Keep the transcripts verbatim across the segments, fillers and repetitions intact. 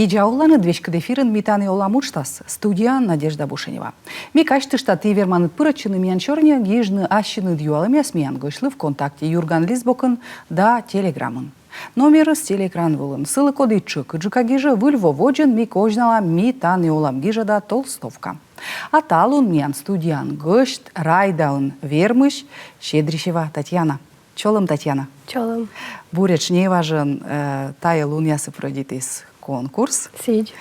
Видза оланныд! Веськыд эфирын «Ми тані олам» уджтас. Студияын Надежда Бушенева. Ме казьтышта, ті верманныд пырӧдчыны миян сёрниӧ, гижны ассьыныд юалӧмъяс миян гӧсьтлы ВКонтакте «Юрган» лист бокын да Телеграмын. Номерыс телеэкран вылын. Сылы, коді тшӧкыдджыка гижӧ, Выль во водзын ми козьналам «Ми тані олам» гижӧда толстовка. А талун миян студияын гӧсьт Райдаын вермысь Седрищева Татьяна. Чолӧм, Татьяна. Чолӧм. Буретш неважӧн, э, тайӧ лунъясӧ прӧйдитіс конкурс. Сідз.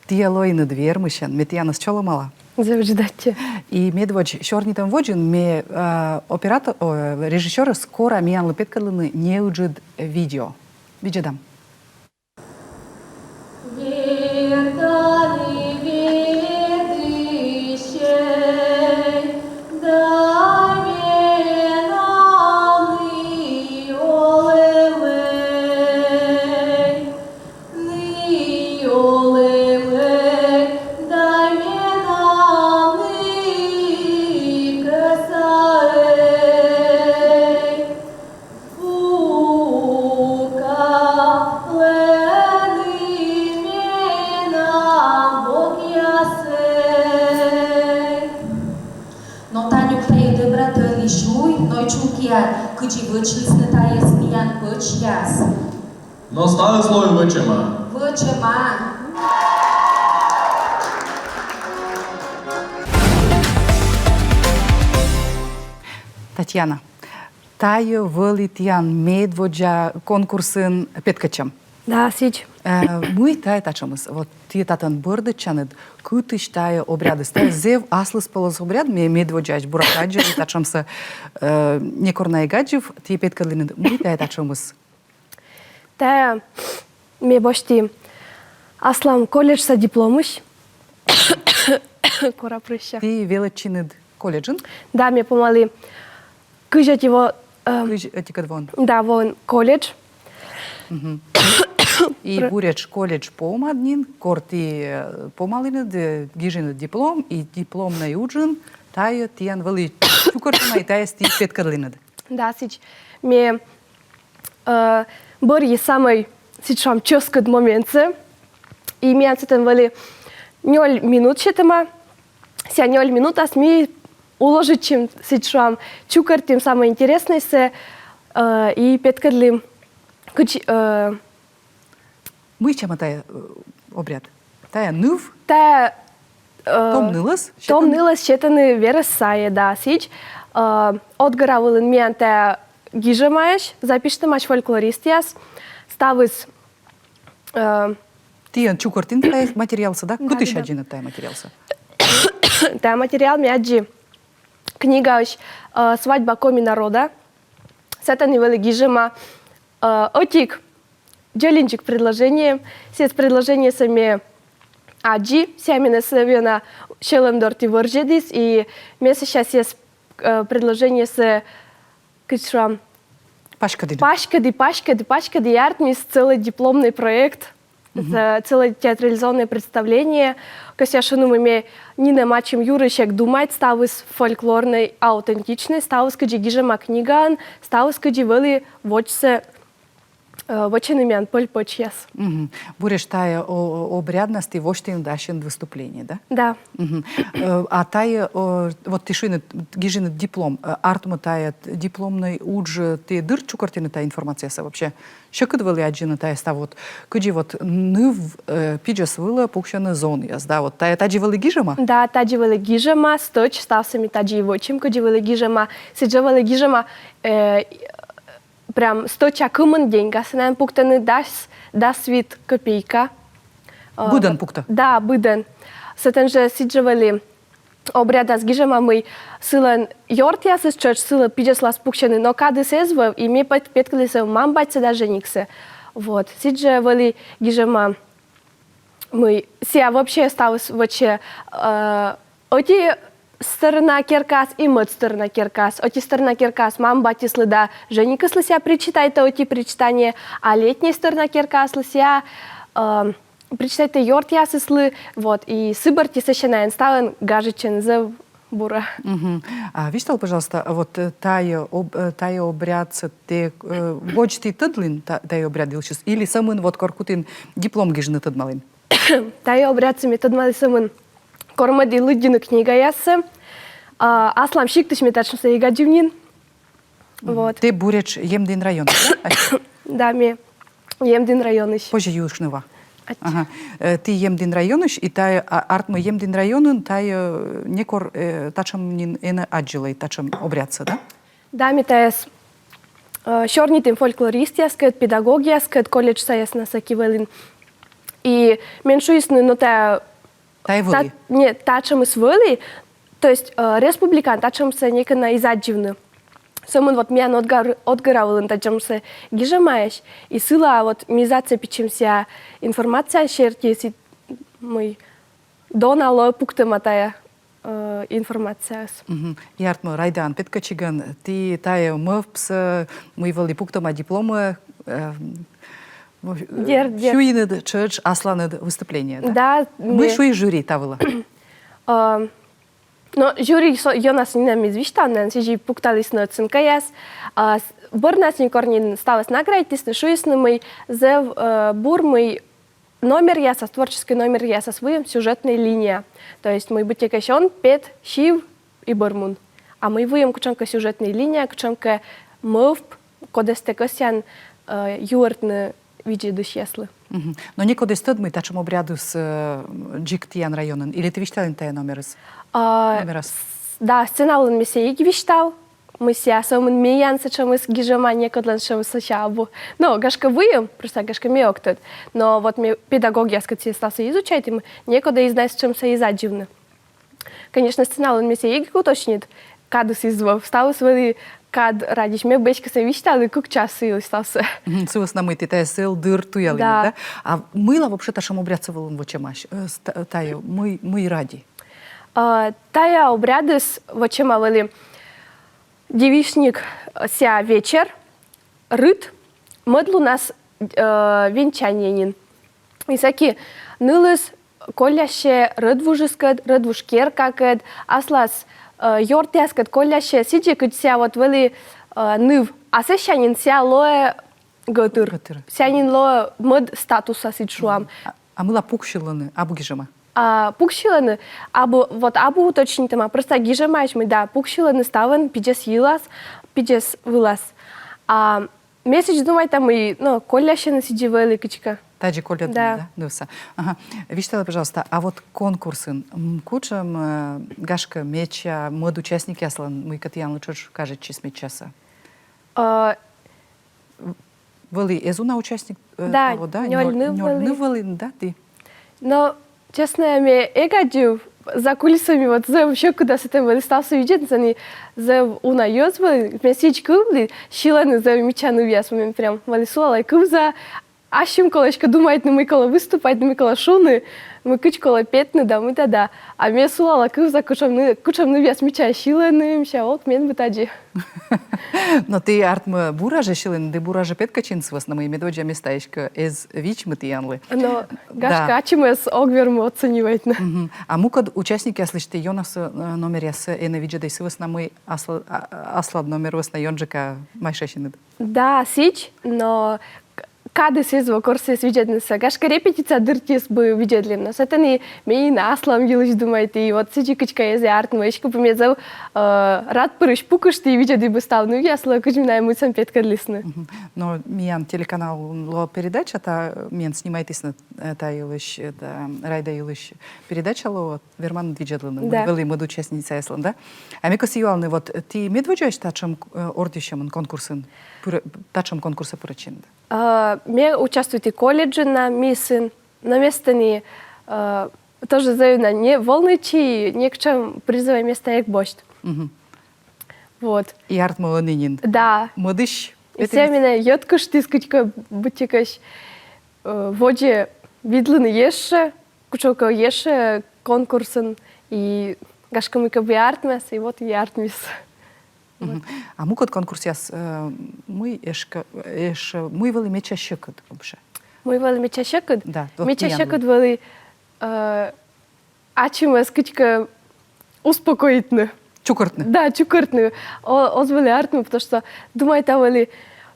Тіян лоинныд вермысьӧн, ме тіянӧс чолӧмала. Зэв ыджыд аттьӧ. И медводз сёрнитӧм водзын ме, э, оператор, о, режиссёрӧс кора миянлы петкӧдлыны неыджыд видео. Видзӧдам. Но, Танюк, тайӧ дӧбра тӧлысь уй, но чукӧр, кыдзи вӧчлісны тайӧс миян пӧчьяс. Но ставыс лои вӧчӧма. Вӧчӧма. Татьяна, тайӧ вӧлі тіян медводдза конкурсын петкӧдчӧм. Да, сідз. Э, мый тайӧ татшӧмыс? Вот ті татӧн бӧрдӧдчанныд, кытысь тайӧ обрядыс? Тайӧ зэв аслыспӧлӧс обряд, ме медводдзаысь, буракӧ, аддзи татшӧмсӧ, э, некор на эг аддзыв, ті петкӧдлінныд, мый тайӧ татшӧмыс? Тайӧ ме босьті аслам колледжса дипломысь. Кора прӧща. Ті велӧдчинныд колледжын? Да, ме помалі кызь ӧти во-, э, кызь ӧтикӧд воын. Да, воын колледж. Мгм. И буретш колледж помад нин, кор ті, э, помалінныд, э, гижинныд диплом, и дипломнӧй уджын тайӧ тіян вӧлі чукӧртӧма, и тайӧс ті петкӧдлінныд. Да, сідз. Ме, э, бӧрйи самӧй, сідз шуам, чӧскыд моментсӧ. И миян сэтӧн вӧлі нёль минут сетӧма. Сійӧ нёль минутас ми уложитчим, сідз шуам, чукӧртім самӧй интереснӧйсӧ, э, и петкӧдлім кыдз, э, Мый сяма тайӧ, э, обряд? Тайӧ ныв? Тайӧ, э, том нылӧс? Том нылӧс сетӧны верӧс сайӧ, да, сідз. Э, Отгӧра вылын миян тайӧ гижӧмаӧсь, запиштӧмаӧсь фольклористъяс. Ставыс, э, Тіян чукӧртін тайӧ материалсӧ, да? Да, кытысь аддзинныд тайӧ материалсӧ? Тайӧ материал ме аддзи книгаысь, э, «Свадьба коми народа». Сэтӧні вӧлі гижӧма, э, ӧтик дзоляник предложение. Сійӧс предложениесӧ ме аддзи, сійӧ менӧ зэв ёна сьӧлӧм дорті вӧрзьӧдіс, и ме сэсся сійӧс, э, предложениесӧ, кыдз шуам, паськӧді. Паськӧді, паськӧді, паськӧді, и артмис целый дипломный проект. Мгм. Ц-, целое театрализованное представление. Кӧсъя шуны, мый ме нинӧм ачым юрысь эг думайт, ставыс фольклорнӧй, аутентичнӧй, ставыс кыдзи гижӧма книгаын, ставыс кыдзи вӧлі водзсӧ, э, вӧчӧны миян пӧль-пӧчьяс. Мгм. Буретш тайӧ о-, о-, обряднас ті восьтінныд ассьыныд выступление, да? Да. Мгм. Э, а тайӧ, о, вот ті шуинныд, гижинныд диплом, э, артмӧ, тайӧ дипломнӧй удж, э, ті дыр чукӧртінныд тайӧ информациясӧ вообще? Сьӧкыд вӧлі аддзыны тайӧ став, вот, кыдзи вот ныв, э, пидзӧс вылӧ пуксьӧны зонъяс, да, вот тайӧ тадзи вӧлі гижӧма? Да, тадзи вӧлі гижӧма, стӧч, ставсӧ ми тадзи вӧчим, кыдзи вӧлі гижӧма, сідзи вӧлі гижӧма, э, прям стӧча кымын деньгасӧ найӧ пуктӧны, дас, дас вит копейка. Э, быдӧн пуктӧ? Да, быдӧн. Сэтӧн жӧ сідзи вӧлі обрядас гижӧма, мый сылӧн ёртъясыс тшӧтш сылы пидзӧс вылас пуксьӧны, но кадыс эз вӧв, и ме пет-, петкӧдлі сійӧс мам-батьсӧ да жениксӧ. Вот. Сідзи вӧлі гижӧма, мый сійӧ вообще ставыс вӧчӧ, э, ӧти сторона керкаас и мӧд сторона керкаас. Ӧти сторона керкаас мам-батьыслы да женикыслы сійӧ причитайтӧ ӧти причитание, а летнӧй сторона керкааслы сійӧ, э, причитайтӧ ёртъясыслы, вот, и сы бӧрти сэсся найӧ ставӧн гажӧдчӧны зэв бура. Мгм. А висьтал, пожалуйста, вот, э, тайӧ об-, э, тайӧ обрядсӧ тэ, э, водз ті тӧдлін та-, тайӧ обряд йывсьыс, или сӧмын вот кор кутін диплом гижны, тӧдмалін? Тайӧ обрядсӧ ме тӧдмалі сӧмын, кор мӧді лыддьыны книгаяссӧ. А, аслам сиктысь ме татшӧмсӧ эг аддзыв нин. Вот. Тэ буретш Емдін районысь, да? Да, ме Емдін районысь. Позьӧ юыштны ва? Ача. Ага. Э, тэ Емдін районысь, и тайӧ, а, артмӧ, Емдін районын тайӧ, э, некор, э, татшӧм нин энӧ аддзылӧй, татшӧм обрядсӧ, да? Да, ме тайӧс, э, сёрнитім фольклористъяскӧд, педагогъяскӧд, колледжсаяснас сэки вӧлін. И мен шуисны, но тайӧ Тайӧ вӧлі? Та-, не, татшӧмыс вӧлі, то есть, э, республикаын татшӧмсӧ некӧн на эз аддзывны. Сӧмын вот миян Отгар-, Отгыра вылын татшӧмсӧ гижӧмаӧсь, и сылы вот ми зацепитчим сійӧ информация серти, и мый дона лоӧ пуктӧма тайӧ, э, информацияыс. Мгм. И артмӧ, Райдаӧн петкӧдчигӧн тэ тайӧ мӧвпсӧ, мый вӧлі пуктӧма дипломӧ, э, Дерт, дерт. Сюйинныд тшӧтш асланыд выступление, да? Да. Мый шуис жюри та вылӧ? А, но жюри со-, ёнасӧ нинӧм эз висьтав, нин сідзи пукталісны оценкаяс. А, с-, бӧрнас нин, кор нин ставӧс наградитісны, шуисны, мый зэв, э, бур, мый номеръясас, творческӧй номеръясас выйым сюжетнӧй линия. То есть мый быттьӧкӧ он пет сьыв и бӧр мун. А мый выйым кутшӧмкӧ сюжетнӧй линия, кутшӧмкӧ мӧвп, кодӧс тэ кӧсъян, э, юӧртны видзӧдысьяслы. Мгм. Но некод эз тӧд, мый татшӧм обрядыс, э, дзик тіян районын. Или тэ висьталін тайӧ номерыс? А, номерас? С-, да, сцена вылын ме сійӧс эг висьтав, мый сійӧ сӧмын миян сэтшӧмыс гижӧма, некодлӧн сэтшӧмыс сэсся абу. Но гашкӧ выйым, просто гашкӧ ме ог тӧд. Но вот ме педагогъяскӧд сійӧс ставсӧ изучайтім, некод эз на сэтшӧмсӧ эз аддзывны. Конечно, сцена вылын ме сійӧс эг уточнит, кадыс эз вӧв, ставыс вӧлі кад радеч. Ме эськӧ сійӧс висьталі кык час йылысь ставсӧ. Мгм, сы вӧсна мый тэ тайӧс зэв дыр туялін, да? Да. А мыйла вообще татшӧм обрядсӧ вӧлі вӧчӧмаӧсь, э, с-, та-, тайӧ, мый, мый ради? А, тайӧ обрядыс вӧчӧма вӧлі девичник, э, сійӧ вечер, рыт, мӧд лунас, э, венчание нин. И сэки нылыс колясьӧ рӧдвужыскӧд, рӧдвуж керкакӧд, аслас, э, ёртъяскӧд колясьӧ, сідзи, кыдз сійӧ вот вӧлі, э, ныв. А сэсся нин сійӧ лоӧ гӧтыр. Гӧтыр. Сійӧ нин лоӧ мӧд статуса, сідз шуам. А, а мыйла пуксьылӧны, абу гижӧма? А, пуксьылӧны, абу, вот абу уточнитӧма, просто гижӧмаӧсь, мый да, пуксьылӧны ставӧн пидзӧс йылас, пидзӧс вылас. А ме сідз думайта, мый, ну, колясьӧны сідзи вӧлі кыдзкӧ. Тадзи колясьӧны, да? Да, нывса. Ага. Висьталӧй, пожалуйста, а вот конкурсын, м, кутшӧм, э, гашкӧ, мича, мӧд участникъяслӧн, мыйкӧ тіянлы тшӧтш кажитчис мичасӧ? А, Вӧлі эз уна участник, э, да, того, да? Нёль, нёль ныв, нёль вӧлі. Ныв вӧлі, да, ті? Но, честно, ме эг аддзыв, за кулисами вот зэв сьӧкыда сэтӧн вӧлі ставсӧ видзӧдны, сэні зэв уна йӧз вӧлі, ме сідз кывлі, сьылӧны зэв мича нывъяс, ме прям вӧлі сулалӧ кывза, ассьым колӧ эськӧ думайтны, мый колӧ выступайтны, мый колӧ шуны, мый кыдз колӧ петны да мыйта да. А ме сулалӧ кывза, кутшӧм ны-, кутшӧм нывъяс мича сьылӧны, мися, вот мен бы тадзи. Но ті, артмӧ, бура жӧ сьылін, ті бура жӧ петкӧдчин, сы вӧсна мый медводдза места эськӧ эз вичмы тіянлы. Но, да, гашкӧ, ачымӧс ог вермы оценивайтны. Мгм. А мукӧд участникъяслысь ті ёнасӧ, э, номеръяссӧ энӧ видзӧдӧй, сы вӧсна мый асл-, а, а, аслад номер вӧсна ёнджыка майшасинныд? Да, сідз, но к-, кадыс эз во, кор сійӧс видзӧднысӧ. Гашкӧ, репетиция дыртиыс бы видзӧдлім, но сэтӧн и ме нин аслам йылысь думайті, и вот сідзи кыдзкӧ эз артмы, эськӧ бы ме зэв, э, рад пырысь пукышті и видзӧді бы став нывъяслы, кыдз найӧ мыйсӧ петкӧдлісны. Мгм. Но миян телеканалын лоӧ передача, та мен снимайтісны, э, та йылысь, э, та Райда йылысь передача лоӧ, верманныд видзӧдлыны, да, мый вӧлі мӧд участницаяслӧн, да? А ме кӧсъя юалны, вот, э, ті медводдзаысь татшӧм, э, ордйысьӧмын конкурсын, пырӧ-, татшӧм конкурсӧ пырӧдчинныд? А, ме участвуйті колледжын на, миссын, но ме сэні, а, тоже зэв ёна не волнуйтчи, некутшӧм призовӧй места эг босьт. Мгм. Вот. И артмӧ, ӧні нин. Да. Мӧдысь. И сійӧ менӧ йӧткыштіс кыдзкӧ быттьӧкӧ, э, водзӧ видлыны ещӧ, кутшӧмкӧ ещӧ конкурсын, и гашкӧ мыйкӧ бы артмас, и вот и артмис. Мгм. А мукӧд конкурсъяс, э, мый эськӧ, эш, мый вӧлі медся сьӧкыд вообще? Мый вӧлі медся сьӧкыд? Да, вот миян. Медся сьӧкыд вӧлі, э, ачымӧс кыдзкӧ успокоитны. Чукӧртны. Да, чукӧртны. О-, оз вӧлі артмы, потому что думайта вӧлі,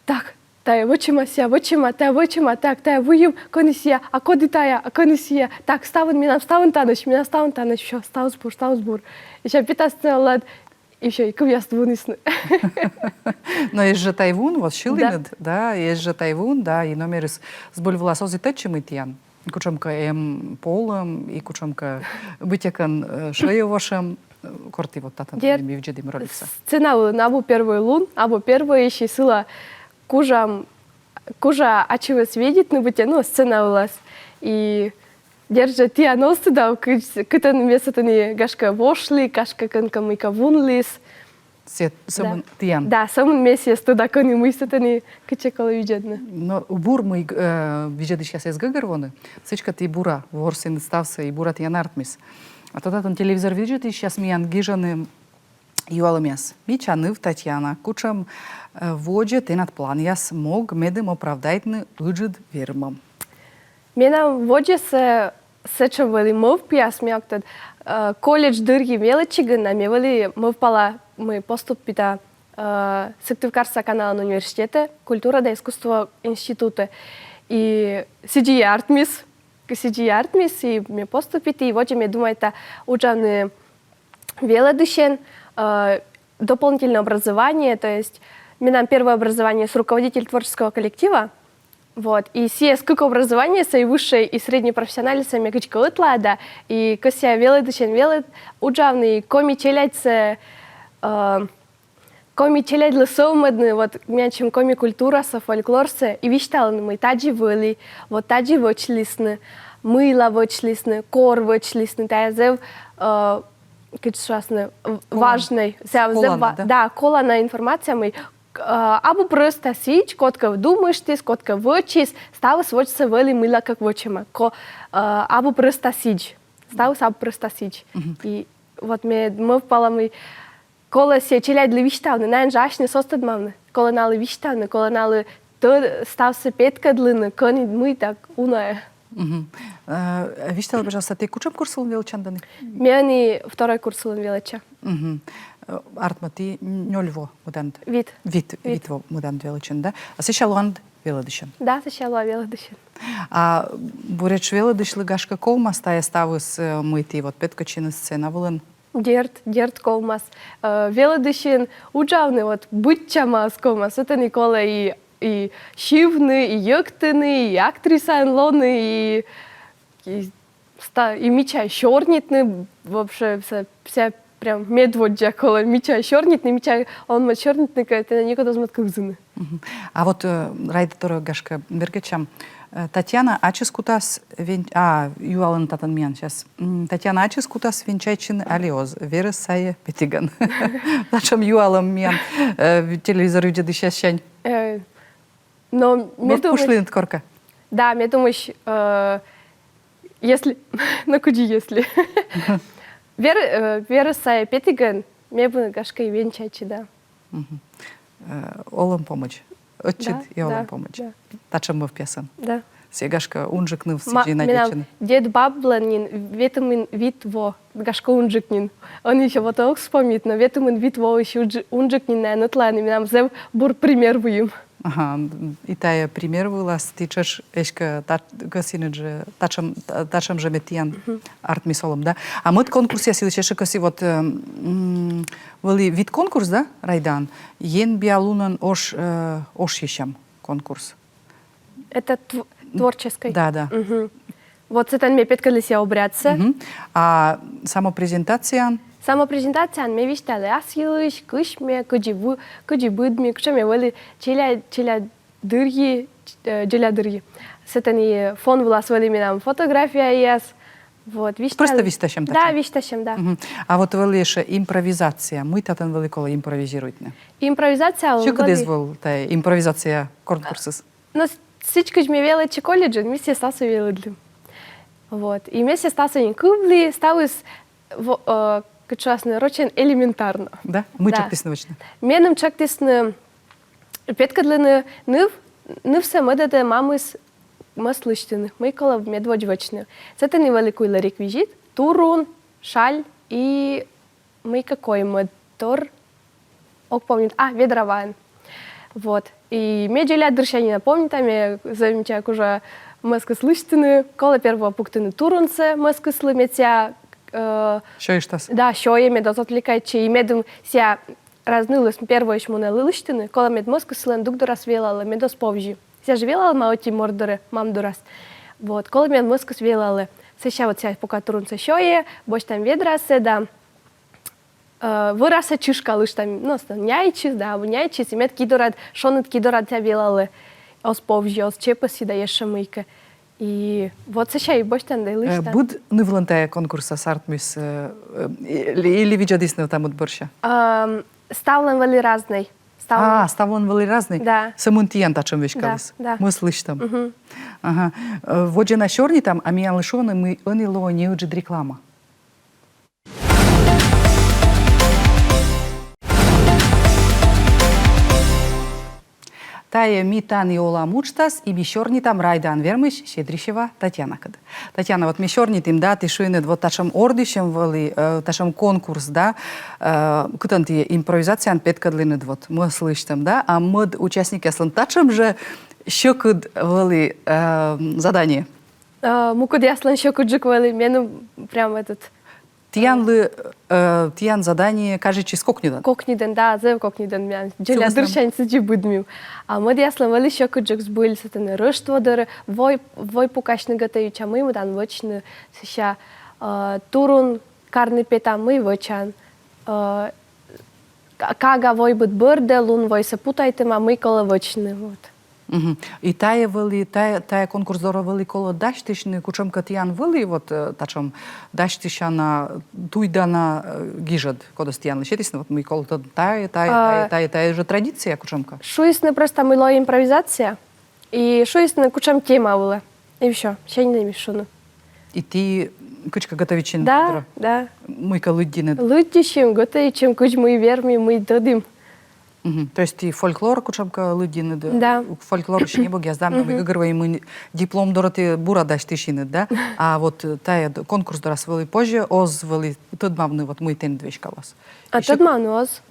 так, тайӧ вӧчӧма, сійӧ вӧчӧма, тайӧ вӧчӧма, так, тайӧ выйым, кӧні сійӧ, а коді тайӧ, а кӧні сійӧ. Так, ставӧн, менам ставӧн танӧсь, менам ставӧн танӧсь, всё, ставыс бур, ставыс бур. И сэсся петас сцена вылад, и всё, и кывъяс вунісны. Но эз жӧ тай вун, вот сьылінныд, да, эз жӧ тай вун, да, и номерыс збыль вылас оз и тӧдчы, мый тіян кутшӧмкӧ эм полӧм и кутшӧмкӧ быттьӧкӧ, э, шӧйӧвошӧм, э, кор ті вот татӧн, дерт, ми видзӧдім роликсӧ. Сцена вылын абу первой лун, абу первойысь, и сылы кужам, кужа ачывсӧ видзӧдны быттьӧ, ну, сцена вылас. И дерт жӧ, тіян оз тыдав, кы-, кытӧн ме сэтӧні, гашкӧ, вошлі, гашкӧ, кӧнкӧ мыйкӧ вунліс. Сійӧ сӧмын тіян. Да, сӧмын ме сійӧс тыда, кӧні мый сэтӧні, кытчӧ колӧ видзӧдны. Но бур, мый, э, видзӧдысьяс эз гӧгӧрвоны, сідзкӧ ті бура ворсінныд ставсӧ и бура тіян артмис. А то татӧн телевизор видзӧдысьяс миян гижӧны юалӧмъяс. Мича ныв Татьяна, кутшӧм, э, водзӧ тэнад планъяс, мог, медым оправдайтны ыджыд вермӧм? Менам водзӧсӧ сэтшӧм вӧлі мӧвпъяс, ме ог тӧд, э, колледж дырйи велӧдчигӧн на ме вӧлі мӧвпала, мый поступита, э, Сыктывкарса каналан университетӧ, культура да искусство институтӧ. И сідзи артмис, сідзи артмис, и ме поступиті, и водзӧ ме думайта уджавны велӧдысьӧн, э, дополнительное образование, то есть менам первое образование с руководитель творческого коллектива, вот, и сійӧс кык образованиесӧ, и высшее, и среднее профессиональное, ме кыдзкӧ ӧтлаӧда, и кӧсъя велӧдысьӧн велӧд-, уджавны, и коми челядьсӧ, э, коми челядьлы сӧвмӧдны, вот, миянсьым коми культурасӧ, фольклорсӧ, и висьталны, мый тадзи вӧлі, вот тадзи вӧчлісны, мыйла вӧчлісны, кор вӧчлісны, тайӧ зэв, э, кыдз шуасны, в-, важнӧй, сійӧ зэв ва-, да, колана информация, мый, э, абу прӧста сідз, кодкӧ думыштіс, кодкӧ вӧчис, ставыс водзсӧ вӧлі мыйлакӧ вӧчӧма. Ко-, э, абу прӧста сідз. Ставыс абу прӧста сідз. И вот ме мӧвпала, мый колӧ сійӧ челядьлы висьтавны, наверно, асьныс оз тӧдмавны. Колӧ налы висьтавны, колӧ налы тӧ-, ставсӧ петкӧдлыны, кӧні мый, так, унаӧн. Мгм. Э, висьталӧй, пожалуйста, ті кутшӧм курс вылын велӧдчанныд ӧні? Ме ӧні второй курс вылын велӧдча. Мгм. Э, артмӧ, ті нёль во мӧданд. Вит. Вит, вит. Вит во мӧданд велӧдчанныд, да? А сэсся лоанныд велӧдысьӧн? Да, сэсся лоа велӧдысьӧн. А буретш велӧдысьлы, гашкӧ, ковмас тайӧ ставыс, э, мый ті вот петкӧдчинныд сцена вылын? Дерт, дерт, ковмас. Э, велӧдысьӧн уджавны вот быдсямаӧс ковмас. Сэтӧні колӧ и, и сьывны, и йӧктыны, и актрисаӧн лоны, и, и ста-, и мича сёрнитны, вообще, вся, вся прям медводдза колӧ мича сёрнитны, мича он мӧд сёрнитны, кӧ, тэнӧ некод оз мӧд кывзыны. Мгм. А вот, э, Райда дорӧ, гашкӧ, бергӧдчам. Э, Татьяна ачыс кутас вен-, а, юалӧны татӧн миян, щас. М, Татьяна ачыс кутас венчайтчыны али оз, верӧс сайӧ петігӧн. Татшӧм юалӧм миян, э, телевизор видзӧдысьяссянь. Э, но ме думысь, пушлінныд коркӧ. Да, ме думысь, э, если, но кыдзи если. Вер-, э, верӧс сайӧ петігӧн, ме бы, гашкӧ, и венчайтчи, да. Мгм. Э, олӧм помӧдз. Ӧтчыд и олӧм помӧдз. Да. Татшӧм мӧвпъясӧн. Да. Сійӧ, гашкӧ, унджык ныв сідзи на дечӧны. Дед-баблӧн нин ветымын вит во, гашкӧ, унджык нин. Ӧні ещё вот ог вспомнит, но ветымын вит воысь унджык нин найӧ ӧтлаӧны, менам зэв бур пример выйым. Ага, и тайӧ пример вылас ті тшӧтш эськӧ та-, кӧсйинныд жӧ татшӧм, та-, татшӧм жӧ мед тіян артмис олӧм, да? А мӧд конкурсъяс йылысь ещӧ кӧсъя вот, э, м, вӧлі вит конкурс, да, Райдаын? Енбиалунӧн ош-, э, ошйысьӧм конкурс. Это тв-, творческӧй? Да, да. Мгм. Вот сэтӧн ме петкӧдлі сійӧ обрядсӧ. Мгм. А самопрезентацияын? Самопрезентацияын ме висьталі ас йылысь, кысь ме, кыдзи вы-, кыдзи быдми, кутшӧм ме вӧлі челя-, челядь дырйи, э, челядь дырйи. Сэтӧн и фон вылас вӧлі менам фотографияяс. Вот, висьталі. Просто висьтасьӧм татшӧм? Да, висьтасьӧм, да. Мгм. А вот вӧлі ещӧ импровизация. Мый татӧн вӧлі колӧ импровизируйтны? Импровизация вӧлі. Сьӧкыд эз вӧв тайӧ импровизация конкурсыс? Но с-, сідз кыдз ме велӧдчи колледжын, ми сійӧс ставсӧ велӧдлім. Вот. И ме сійӧс ставсӧ нин кывлі, ставыс, во-, э, кыдз шуасны рочӧн, элементарно. Да? Мый тшӧктісны вӧчны? Меным тшӧктісны петкӧдлыны ныв, нывсӧ мӧдӧдӧ мамыс мӧс лысьтыны, мый колӧ медводз вӧчны. Сэтӧні вӧлі куйлӧ реквизит: турун, шаль и мыйкӧ коймӧд тор, ог помнит, а, ведра ваӧн. Вот. И ме дзеля дырсянь на помнита, ме зэв мича кужа мӧскыс лысьтыны, колӧ первой пуктыны турунсӧ мӧскыслы, мед сія, э, сёйыштас. Да, сёйӧ, мед оз отвлекайтчы, и медым сія раз нылыс первойысь мунӧ лысьтыны, колӧ мед мӧскыс сылӧн дук дорас велалӧ, мед оз повзьы. Сія жӧ велалӧма ӧти морт дорӧ, мам дорас. Вот, колӧ мед мӧскыс велалӧ. Сэсся вот сія пока турунсӧ сёйӧ, босьтам ведрасӧ да, э, вӧрасӧ чышкалыштам, ну, с-, няйтчис, да, абу няйтчис, и мед ки дорад, шоныд ки дорад сія велалӧ. Оз повзьы, оз чепӧсйы да ещӧ мыйкӧ. И вот сэсся и босьтан да и лысьтан. Э, быд нывлӧн тайӧ конкурсас артмис, э, э, или, или видзӧдісны ӧта-мӧд бӧрся? Ам, ставлӧн вӧлі разнӧй. Ставлӧн. А, ставлӧн вӧлі разнӧй? Да. Сӧмын тіян татшӧм веськаліс? Да, да. Мӧс лысьтӧм. Мгм. Ага. Э, водзӧ на сёрнитам, а миянлы шуӧны, мый ӧні лоӧ неыджыд реклама. Тайӧ «Ми тані олам» уджтас, и ми сёрнитам «Райдаын» вермысь Седрищева Татьянакӧд. Татьяна, вот ми сёрнитім, да, ті шуинныд, вот татшӧм ордйысьӧм вӧлі, э, татшӧм конкурс, да, э, кытӧн ті импровизацияӧн петкӧдлінныд, вот, мӧс лысьтӧм, да, а мӧд участникъяслӧн татшӧм жӧ сьӧкыд вӧлі, э, задание. Э, мукӧдъяслӧн сьӧкыдджык вӧлі, меным прям этот, Тіянлы, э, тіян задание кажитчис кокньыдӧн? Кокньыдӧн, да, зэв кокньыдӧн, миян дзеля дырсянь сідзи быдмим. А мӧдъяслӧн вӧлі сьӧкыдджык збыль, сэтӧн Рӧштво дорӧ, вой, вой пукасьны гӧтӧвитчам, мый мӧдан вӧчны, сэсся, э, турун карны петам, мый вӧчан. Э, ка-, кага войбыд бӧрдӧ, лун войсӧ путайтӧма, мый колӧ вӧчны, вот. Мгм. И тайӧ вӧлі, тайӧ, тайӧ конкурс дорӧ вӧлі колӧ дасьтысьны, кутшӧмкӧ тіян вӧлі, вот, э, татшӧм дасьтысяна, туйдана, э, гижӧд, кодӧс тіянлы сетісны, вот, мый колӧ тӧд-, тайӧ, тайӧ, а, тайӧ, тайӧ, тайӧ жӧ традиция кутшӧмкӧ. Шуисны просто, мый лоӧ импровизация, и шуисны, кутшӧм тема вылӧ. И всё, сійӧ нин эм шуны. И ті кыдзкӧ гӧтӧвитчинныд? Да, да. Мыйкӧ лыддинныд? Лыддьысим, гӧтӧвитчим, кыдз мый вермим, мый тӧдім. Мгм. То есть ті фольклор кутшӧмкӧ лыддинныд? Да. Фольклор ещё небӧгъяс, да, мгм, мый гӧгӧрвои, мый диплом дорӧ ті бура дасьтысинныд, да? А вот, э, тайӧ д-, конкурс дорас вӧлі позьӧ оз вӧлі тӧдмавны, вот мый тэныд веськалас? А ещё тӧдмавны оз.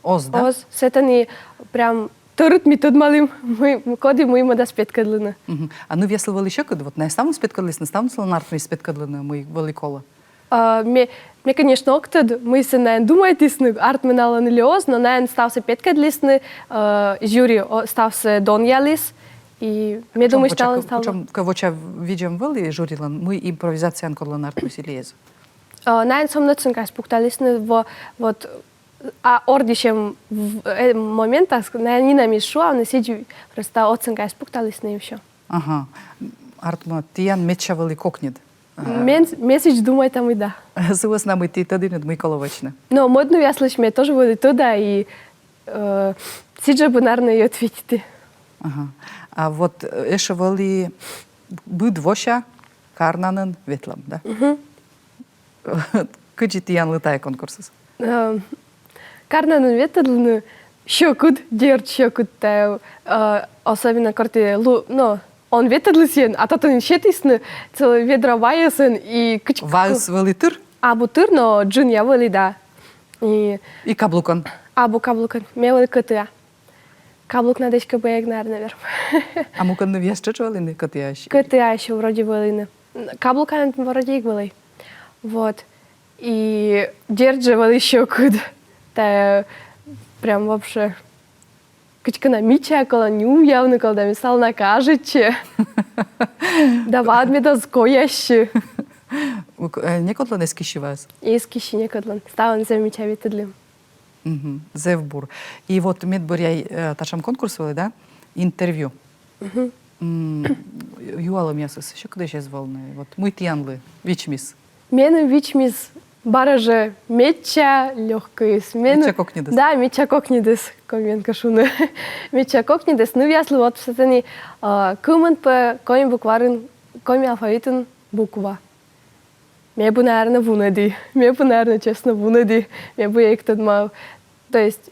Оз, да? Оз. Сэтӧні прям тӧрыт ми тӧдмалім, мый, коді мый мӧдас петкӧдлыны. Мгм. А нывъяслы вӧлі сьӧкыд, вот найӧ ставныс петкӧдлісны, ставныслӧн артмис петкӧдлыны, мый вӧлі колӧ? А, ме, ме, конечно, ог тӧд, мыйсӧ найӧ думайтісны, артмӧ налӧн или оз, но найӧ ставсӧ петкӧдлісны, э, жюри, о, ставсӧ донъяліс, и ме думысь, талӧн став. Кутшӧмкӧ воча видзӧм вӧлі жюрилӧн, мый импровизацияын кодлӧн артмис или эз? Э, найӧ сӧмын оценкаяс пукталісны, во-, вот, а ордйысьӧм в-, э, моментас найӧ нинӧм эз шуавны, сідзи просто оценкаяс пукталісны и всё. Ага. Артмӧ, тіян медся вӧлі кокньыд. Ага. Мен, ме сідз думайта, мый да. Сы вӧсна мый ті тӧдінныд, мый колӧ вӧчны. Но мӧд нывъяслысь ме тоже вӧлі тӧда, и, э, сідз жӧ бы, наверно, и ответиті. Ага. А вот, э, ещё вӧлі быд вося карнанӧн ветлӧм, да? Мгм. Кыдзи тіянлы тайӧ конкурсыс? Эм, карнанӧн ветлыны сьӧкыд, дерт, сьӧкыд тайӧ, э, особенно кор тэ лу-, но, он ветлӧдліс сійӧн, а татӧн сетісны целӧй ведра вайӧсӧн и кыдз-, вайыс вӧлі тыр? Абу тыр, но джынъя вӧлі, да. И... И каблукӧн? Абу каблукӧн. Ме вӧлі кӧтыа. Каблук на десь кӧ бы эг, наверно, верм. А мукӧд нывъяс тшӧтш вӧліны кӧтыаӧсь? Кӧтыаӧсь вроде вӧліны. Каблукаӧн вроде эг вӧлӧй. Вот. И дерт жӧ вӧлі сьӧкыд. Тайӧ прям вообще кыдзкӧ на мича, колӧ нюмъявны, колӧ да, ме стала на кажитчи. Да вад мед оз коясьы. Ук-, э, некодлӧн эз кисьы вайыс? Эз кисьы некодлӧн. Ставӧн зэв мича ветлӧдлім. Мгм. Зэв бур. И вот медбӧръя, э, татшӧм конкурс вӧлі, да? Интервью. Мгм. М, юалӧмъясыс сьӧкыдӧсь эз вӧлны. Вот мый тіянлы вичмис? Меным вичмис бара жӧ медся лёгкӧйыс. Мен-, медся кокньыдыс. Да, медся кокньыдыс, комиӧн кӧ шуны. Медся кокньыдыс. Нывъяслы вот сэтӧні, а, кымын пӧ коми букварын, коми алфавитын буква. Ме бы, наверно, вунӧді. Ме бы, наверно, честно, вунӧді. Ме бы эг тӧдмав. То есть,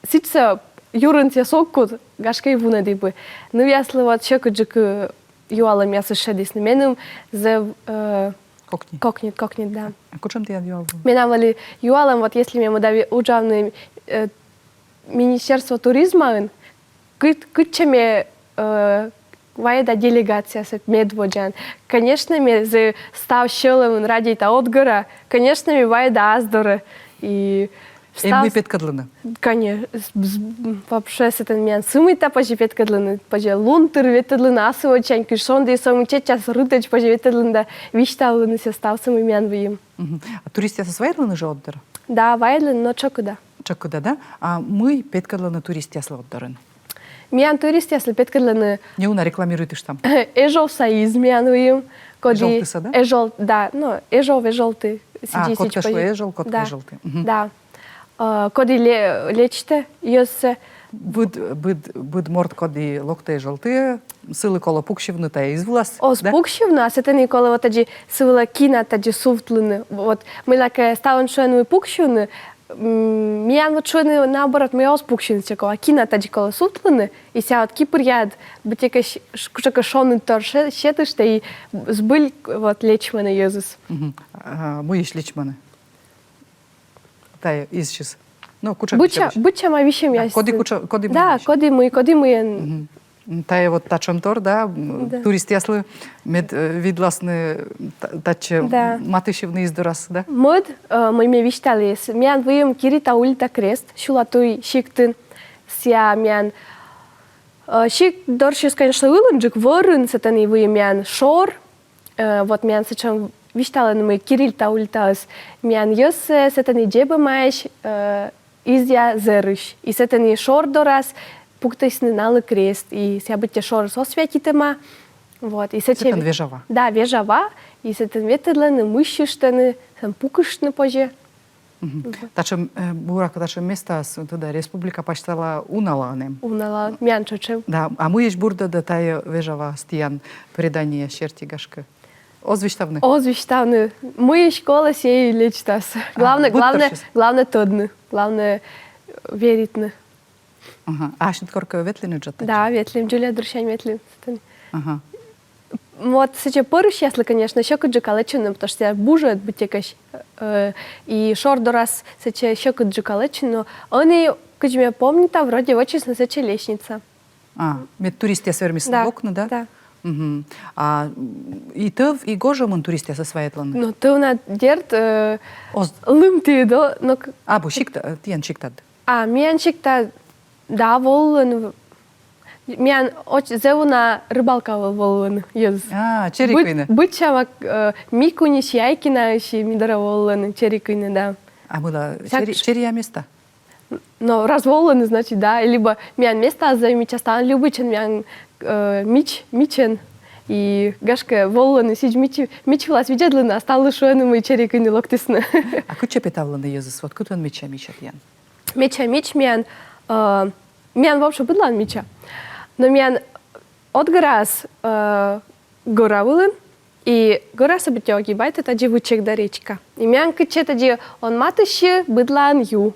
сідзсӧ юрын сійӧ соккут, гашкӧ, и вунӧді бы. Нывъяслы вот сьӧкыдджык, э, юалӧмъясыс шедісны. Меным зэв, э, кокньыд. Кокньыд, кокньыд, да. А кутшӧм тіян юалӧм? Менам вӧлі юалӧм, вот если ме мӧда ве-, уджавны, э, Министерство туризмаын, кыт-, кытчӧ ме, э, вайӧда делегациясӧ медводдзаӧн. Конечно, ме зэв став сьӧлӧмӧн радейта Отгӧра. Конечно, ме вайӧда ас дорӧ. И Эм мый став- петкӧдлыны? Конечно, вообще сэтӧн миян сы мыйта позьӧ петкӧдлыны, позьӧ лун тыр ветлӧдлыны асывводзсянь, кыдз шонді сӧмын чеччас рытӧдз позьӧ ветлӧдлыны да висьтавлыны сійӧс, став сы мый миян выйым. Мгм. А туристъясыс вайӧдлӧны жӧ Отдор? Да, вайӧдлӧны, но тшӧкыда. Тшӧкыда, да? А мый петкӧдлӧны туристъяслы Отдорын? Миян туристъяслы петкӧдлӧны. Неуна рекламируйтыштам. Эжовса из миян выйым, коді... Эжолтыса, да? Эжол, да, ну, Эжов, Эжолты. А, сідзи кодкӧ шуӧ Эжол, кодкӧ Эжолты. Мгм. Да. Э, коді ле-, лечитӧ йӧзсӧ. Быд, быд, быд морт, коді локтӧ Эжолтыӧ, сылы колӧ пуксьывны тайӧ из вылас, да? Оз пуксьывны, а сэтӧні колӧ вот тадзи сы вылӧ кинад тадзи сувтлыны. Вот, мыйлакӧ ставӧн шуӧны, мый пуксьывны, м, миян вот шуӧны наоборот, мый оз пуксьывны, сійӧ колӧ, а кинад тадзи колӧ сувтлыны, и сійӧ вот кипыръяд быттьӧкӧ ш-, ш-, кутшӧмкӧ шоныд тор ше-, сетыштӧ, и збыль вот лечмӧны йӧзыс. Мгм. А мыйысь лечмӧны? Тайӧ изсьыс. Ну, кутшӧм... Быдсяма, быдсяма висьӧмъяс. Да, коді кутшӧм, коді мый. Да, коді мый, коді мыйӧн. Мгм. М, тайӧ вот татшӧмтор, да, м, туристъяслы мед, э, видласны та-, татчӧ матыстчывны из дорас, да? Мӧд, э, мый ме висьталі, миян выйым Кирита улита крест, Сюла туй сиктын, сійӧ миян, э, сикт дорсьыс, конечно, ылынджык, вӧрын, сэтӧні выйым миян шор, э, вот миян сэтшӧм висьталӧны, мый Кирита улитаыс, миян йӧзсӧ сэтӧні дзебӧмаӧсь, э, изъя зэрысь. И сэтӧні шор дорас пуктісны налы крест, и сійӧ быттьӧ шорыс освятитӧма. Вот, и сэтчӧ... Сэтӧн вежа ва. Да, вежа ва, и сэтӧн ветлӧдлӧны, мыссьыштӧны, сэтӧн пукыштны позьӧ. Мгм. Вот. Татшӧм, э, буракӧ, татшӧм местаыс, тыдалӧ, республика пасьтала уналаын эм. Уналаын, миян тшӧтш эм. Да, а мыйысь бурдӧдӧ тайӧ вежа ваыс тіян, предание серти, гашкӧ? Оз висьтавны? Оз висьтавны. Мыйысь колӧ, сійӧ и лечитас. А, главнӧ, главнӧ, главнӧ тӧдны, главнӧ, э, веритны. Ага. А асьныд коркӧ ветлінныд жӧ тадз? Да, ветлім, Джуля дырсянь ветлім. Ага. Вот сэтчӧ пӧрысьяслы, конечно, сьӧкыдджыка лэччыны, потому что сійӧ бужӧд быттьӧкӧ, э, и шор дорас сэтчӧ сьӧкыдджыка лэччыны, но ӧні, кыдз ме помнита, вроде вӧчисны сэтчӧ лестница. А, мед туристъяс вермисны локны, да? Да. Мгм. А, м, и тӧв, и гожӧмын туристъясӧс вайӧдлӧны? Но тӧвнад, дерт, э, оз лым тіыд о-, но к-... Абу, сикта, э, тіян сиктад. А, миян сиктад, да, волӧны. Миян оч-, зэв уна рыбалка вӧ-, волӧны йӧзыс. А, чери кыйны. Быд-, быдсяма, э, Микунысь, Айкинаысь ми дорӧ волӧны чери кыйны, да. А мыйла чери-, чериа места? Но раз волӧны, значит, да. Либӧ миян местаыс зэв мича, ставӧн любитчӧны миян, э, мич, мичӧн. И, гашкӧ, волӧны сідз мич, мич вылас видзӧдлыны, а ставлы шуӧны, мый чери кыйны локтісны. А кытчӧ петавлӧны йӧзыс, вот кытӧн мича, мича тіян? Мича, мич миян, э, миян вообще быдлаын мича. Но миян Отгӧраыс, э, гӧра вылын, и гӧрасӧ быттьӧ огибайтӧ тадзи вычег да речка. И миян кытчӧ тадзи он матыстчы, быдлаын ю.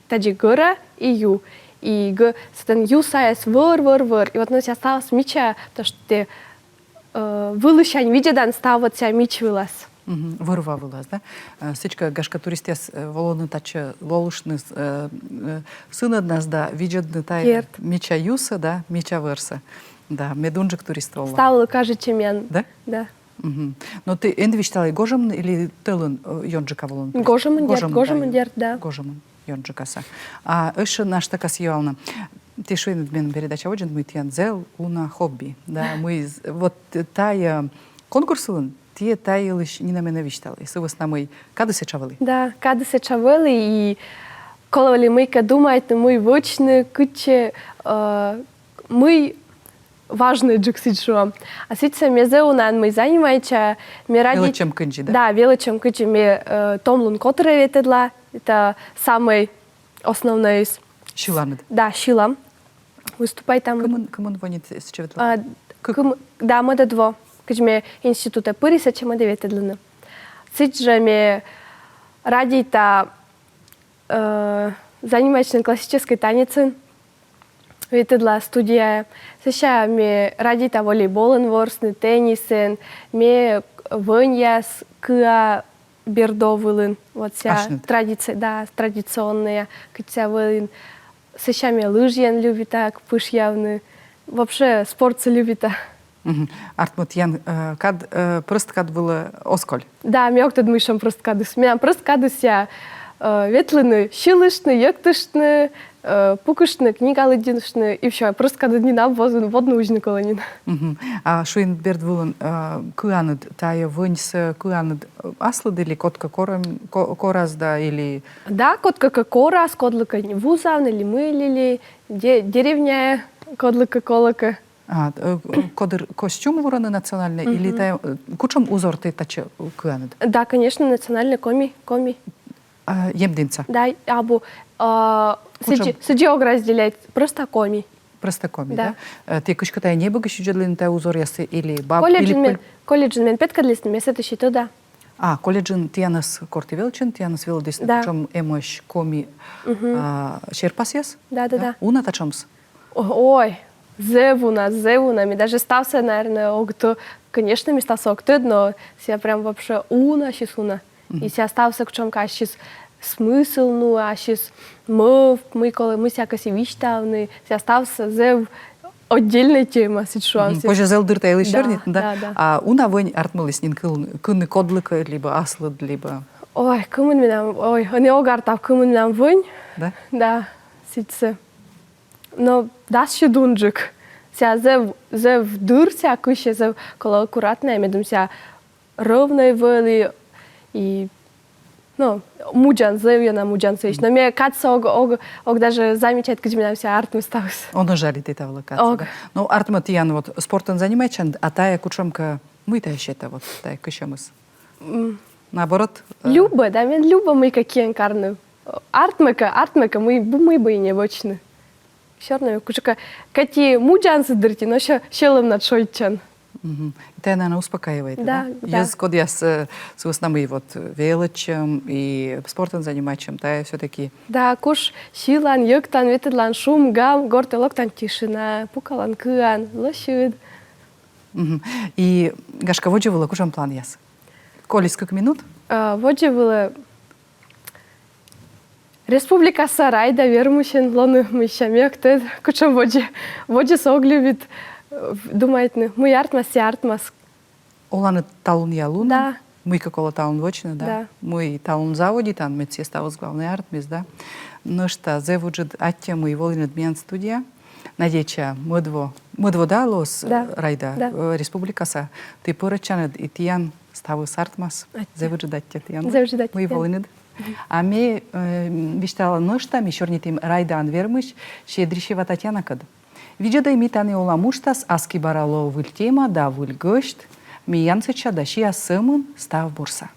Тадзи гӧра и ю. И г-, сэтӧн ю сайӧс вӧр, вӧр, вӧр. И вот оно сійӧ ставыс мича, потому что тэ, э, вылысянь видзӧдан став вот сійӧ мич вылас. Мгм. Вӧр-ва вылас, да? Э, сідзкӧ, гашкӧ, туристъяс, э, волӧны татчӧ лолыштны, э, э, сынӧднас да видзӧдны тайӧ мича юсӧ, да, мича вӧрсӧ. Да, мед унджык турист волӧ. Ставлы кажитчӧ миян. Да? Да. Мгм. Но тэ эн висьталӧй, гожӧмын или тӧлын, э, ёнджыка волӧны турист? Гожӧмын, дерт, гожӧмын, дерт, да. Гожӧмын ёнджыкасӧ. А ещӧ нӧшта кӧсъя юавны. Тэ шуин ӧд мен передача водзын, мый тіян зэв уна хобби. Да, мый з-, вот, э, тайӧ, э, конкурс вылын тэ та йылысь нинӧм эн висьталӧй, сы вӧсна мый кадыс этша вӧлі. Да, кадыс этша вӧлі, и колӧ вӧлі мыйкӧ думайтны, мый вӧчны, кытчӧ, э, мый важнӧйджык, сідз шуам. А сідзсӧ ме зэв унаӧн мый занимайтча, ме радейт-... Велӧдчӧм кындзи, да? Да, велӧдчӧм кындзи, ме, э, томлун котырӧ ветлӧдла, это самый основной из... Сьыланныд? Да, сьылам. Выступайтам. Кымын, кымын во нин тэ сэтчӧ ветлан? А, кык. Кым-, да, мӧдӧд во. Кыдз ме институтӧ пыри, сэтчӧ мӧді ветлӧдлыны. Сідз жӧ ме радейта, э, занимайтчыны классическӧй танецӧн. Ветлӧдла студияӧ. Сэсся ме радейта волейболӧн ворсны, теннисӧн. Ме вӧньяс кыа бердо вылын. Вот сійӧ традици-, да, традиционнӧя, кыдз сійӧ вылын. Сэсся ме лыжиен любита пышъявны. Вообще спортсэ любита. Мгм. Артмӧ, тіян, э, кад, э, прӧст кад вылӧ оз коль? Да, ме ог тӧд, мыйсям прӧст кадыс. Менам прӧст кадыс сія, э, ветлыны сьылыштны, йӧктыштны, э, пукыштны, книга лыддьыштны, и всё. Прӧст кадыд нин абу, водзын, водны узьны колӧ нин. Мгм. А шуин, берд вылын, э, кыаныд, тайӧ вӧньсӧ кыаныд, э, аслыд или кодкӧ корӧм-, ко-, корас да, или... Да, кодкӧ кӧ корас, кодлыкӧ вузавны ли мый ли, де-, деревняӧ кодлыкӧ, колӧкӧ. А, э, кодыр костюм вурӧны национальнӧй, или тайӧ, э, кутшӧм узор ті татчӧ кыаныд? Да, конечно, национальнӧй коми, коми. А, Емдінса? Да, абу, а, Кутшӧм? Сыдзи, сыдзи ог разделяйт, просто коми. Просто коми, Да. Да? Э, ті кыськӧ тайӧ небӧгысь видзӧдлінныд тайӧ узоръяссӧ или баб... Колледжын или мен, пӧль- колледжын мен петкӧдлісны, ме сэтысь и тӧда. А, колледжын тіянӧс кор ті велӧдчинныд, тіянӧс велӧдісны, Да. кутшӧм эмӧсь коми, а, серпасъяс? Да, да, да. Уна татшӧмыс? О-, ой, зэв уна, зэв уна. Ме даже ставсӧ, наверное, ог тӧ-, конечно, ме ставсӧ ог тӧд, но сія прям вообще уна, сійӧс уна. И сія ставсӧ кутшӧмкӧ ассьыс смысл нуӧ, ассьыс мӧвп, мый колӧ, мый сія кӧсйӧ висьтавны, сія ставсӧ зэв отдельная тема, сідз шуам. Мгм. Позьӧ зэв дыр тайӧ йылысь сёрнитны, да? Да, да. А уна вӧнь артмыліс нин кыл-, кыны кодлыкӧ либӧ аслыд, либӧ... Ой, кымын менам, ой, ӧні ог артав, кымын менам вӧнь. Да? Да, сідзсӧ. Но дас сё дунджык. Сія зэв, зэв дыр сія кысьӧ, зэв колӧ аккуратнӧя, медым сія рӧвнӧй вӧлі, и, ну, мудзан, зэв ёна мудзан сыысь. Но ме кадсӧ ог, ог, ог даже замечайт, кыдз менам сія артмис ставыс. Ог жалит ті та вылӧ кадсӧ, Ог. Да? Ну, артмӧ, тіян вот спортӧн занимайтчанныд, а тайӧ кутшӧмкӧ, мый тайӧ сетӧ, вот тайӧ кысьӧмыс? Наоборот, э, Любӧ, да, мен любӧ мыйкӧ киӧн карны. Артмӧ кӧ, артмӧ кӧ, мый, мый бы и не вӧчны. Всё равно кутшӧмкӧ, кӧть и мудзан сы дырйи, но сьӧ-, сьӧлӧмнад шойччан. Мгм. И тайӧ, наверное, успокаивает, Да, да? Да. Йӧз, кодъяс, э, сы вӧсна мый вот, э, велӧдчӧм и спортӧн занимайтчӧм, тайӧ всё-таки... Да, куш сьылан, йӧктан, ветлӧдлан шум, гам, гортӧ локтан, тишина, пукалан, кыан, лӧсьыд. Мгм. И, гашкӧ, водзӧ вылӧ кутшӧм планъяс? Колис кык минут? А, водзӧ вылӧ республикаса райда вермысьӧн лоны, мися, ме ог тӧд, кутшӧм водзӧ. Водзӧсӧ ог любит, э, думайтны, мый артмас, сія артмас. Оланныд талунъя лунӧн? Да. Мыйкӧ колӧ талун вӧчны, да? Да. Мый талун заводитан, мед сія ставыс, главнӧй, артмис, да? Нӧшта зэв ыджыд аттьӧ, мый волінныд миян студияӧ. Надейтча, мӧд во, мӧд во да лоас, э, Да. Райда, Да. э, республикаса. Ті пӧрӧдчанныд и тіян ставыс артмас. Аттьӧ. Зэв ыджыд аттьӧ тіян. Зэв ыджыд аттьӧ Мый тіян. Волінныд. А ме, э, висьтала нӧшта, ми сёрнитім Райдаӧн вермысь Щедрищева Татьянакӧд. Видзӧдӧй «Ми тані олам» уджтас, аски бара лоӧ выль тема да выль гӧсьт. Миян сэтчӧ да сиа сӧмын став бурсӧ.